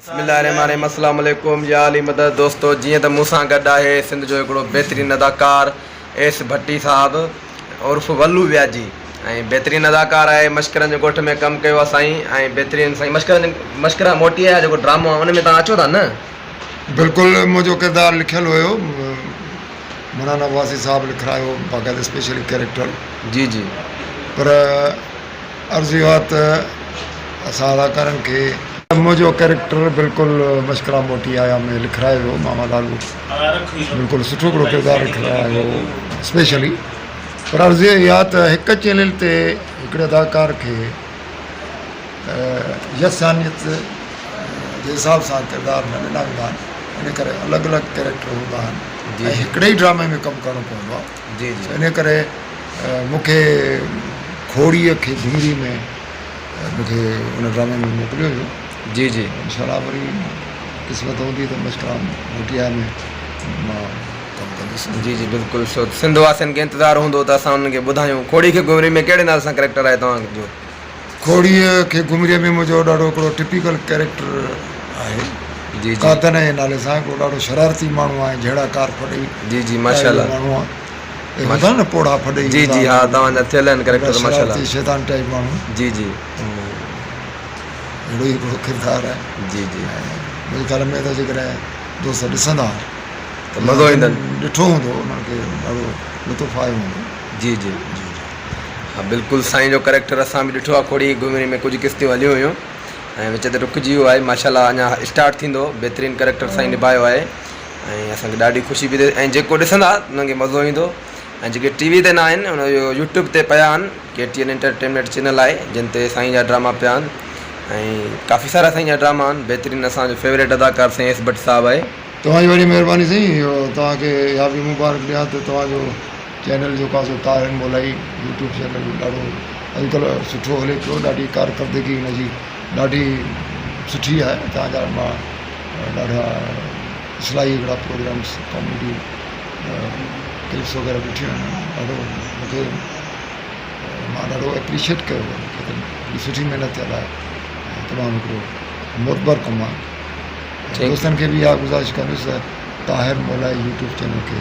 بسم الله الرحمن الرحيم السلام عليڪم يا علي مدد دوستو جيئن ته مون سان گڏ آهي سنڌ جو هڪڙو بهترين اداڪار ايس ڀٽي صاحب عرف ولو وياجي ۽ بهترين اداڪار آهي مشڪرن جي ڳوٺ ۾ ڪم ڪيو آهي سائين ۽ بهترين سائين مشڪرن مشڪرا موٽي آيا جيڪو ڊرامو آهي ان ۾ توهان اچو ٿا نه بلڪل منهنجو ڪردار لکيل هيو مولانا عباسي صاحب لکرايو باقاعده اسپيشلي ڪيريڪٽر جي جي پر عرض اهو آهي ته اسان اداڪارن کي. منهنجو ڪيريڪٽر بلڪل مشڪرا موٽي آيا ۾ لکرايو ويو ماما لالو بلڪل سٺو هڪڙو ڪردار لکرايو ويو اسپيشلي پر عرض اهو آهي ته هڪ چينل تي هڪڙي اداڪار کي يسانيت جي حساب سان ڪردار نه ڏنا ويندا آهن ان ڪري الڳ الڳ ڪيريڪٽر هوندا آهن ۽ هڪڙي ئي ڊرامي ۾ ڪم ڪرڻو پوندو آهي جي جي ان ڪري مون کي کوڙيء کي گهمري ۾ مون کي ان ڊرامي ۾ موڪليو ويو. جي جي. انشاء الله وري قسمت هوندي ته مشڪرام موٽيا ۾ مان ڪم ڪندس. جي جي بلڪل سو سنڌ واسين کي انتظار هوندو ته اسان انهن کي ٻڌايون کوڙي کي گهمري ۾ ڪهڙي نالي سان ڪريڪٽر آهي توهان جو. کوڙيء کي گهمري ۾ منهنجو ڏاڍو هڪڙو ٽپيڪل ڪريڪٽر آهي. جي جي. قادن جي نالي سان هڪڙو ڏاڍو شرارتي ماڻهو آهي جهيڙا ڪار ڦڏئي جي جي ماشاءالله. ماڻهو آهي. اهي هوندا آهن نه پوڙها ڦڏئي جي جي ها توهان جا ٿيل آهن ڪريڪٽر ماشاءالله شرارتي شيطان ٽائيپ ماڻهو جي جي اهڙو ئي هڪڙو ڪردار آهي جي جي منهنجي خيال ۾ ته جيڪڏهن دوست ڏسندا ته مزو ايندن ڏٺو هوندو انهن کي ڏاڍو لطف آيو هوندو جي جي ها بلڪل سائين جو ڪريڪٽر اسان به ڏٺو آهي کوڙي گهمري ۾ ڪجهه قسطيون هليون هيون ۽ وچ تي رڪجي ويو آهي ماشاءالله اڃا اسٽارٽ ٿيندو بهترين ڪريڪٽر سائين نڀايو آهي ۽ اسان کي ڏاڍي خوشي پئي ٿئي ۽ جيڪو ڏسندا انهن کي مزو ايندو ۽ جيڪي ٽي وي تي نه آهن ان جو يوٽيوب تي پيا آهن ڪي ٽي اين انٽرٽينمينٽ چينل آهي جن تي سائين جا ڊراما پيا آهن ۽ ڪافي سارا سائين جا ڊراما آهن بهترين اسان جو فيوريٽ اداڪار سائين ايس ڀٽ صاحب آهي. توهان جي وڏي مهرباني سائين اهو توهان کي اها به مبارڪ ڏيان ته توهان جو چينل جيڪو آهي سو طاهر مولائي يوٽيوب چينل ڏاڍو اڄڪلهه سٺو هلي پيو ڏاڍي ڪارڪردگي ان جي ڏاڍي سٺي آهي توهان جا مان ڏاڍا اصلاحي هڪڙا پروگرامس ڪاميڊي ڪلپس وغيره ڏٺيون آهن ڏاڍو مون کي مان ڏاڍو اپريشيٽ ڪيو مون کي ته هڪڙي سٺي محنت ٿيل آهي تمام هڪڙو معتبر ڪم آهي دوستن کي به اها گذارش ڪندس ته طاهر مولائي يوٽيوب چينل کي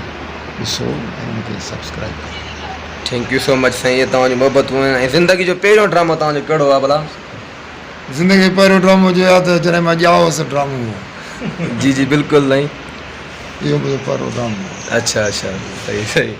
ڏسو ۽ ان کي سبسڪرائب ڪريو. Thank you سو مچ سائين اهي توهان جون محبتون آهن ۽ زندگي جو پهريون ڊرامو توهان جو ڪهڙو آهي ڀلا. زندگي جو پهريون ڊرامو جو آ ته جڏهن مان ڄائو هوس ڊرامو هو. جي جي بلڪل سائين. اهو منهنجو پهريون ڊرامو هو. اڇا اڇا صحيح صحيح.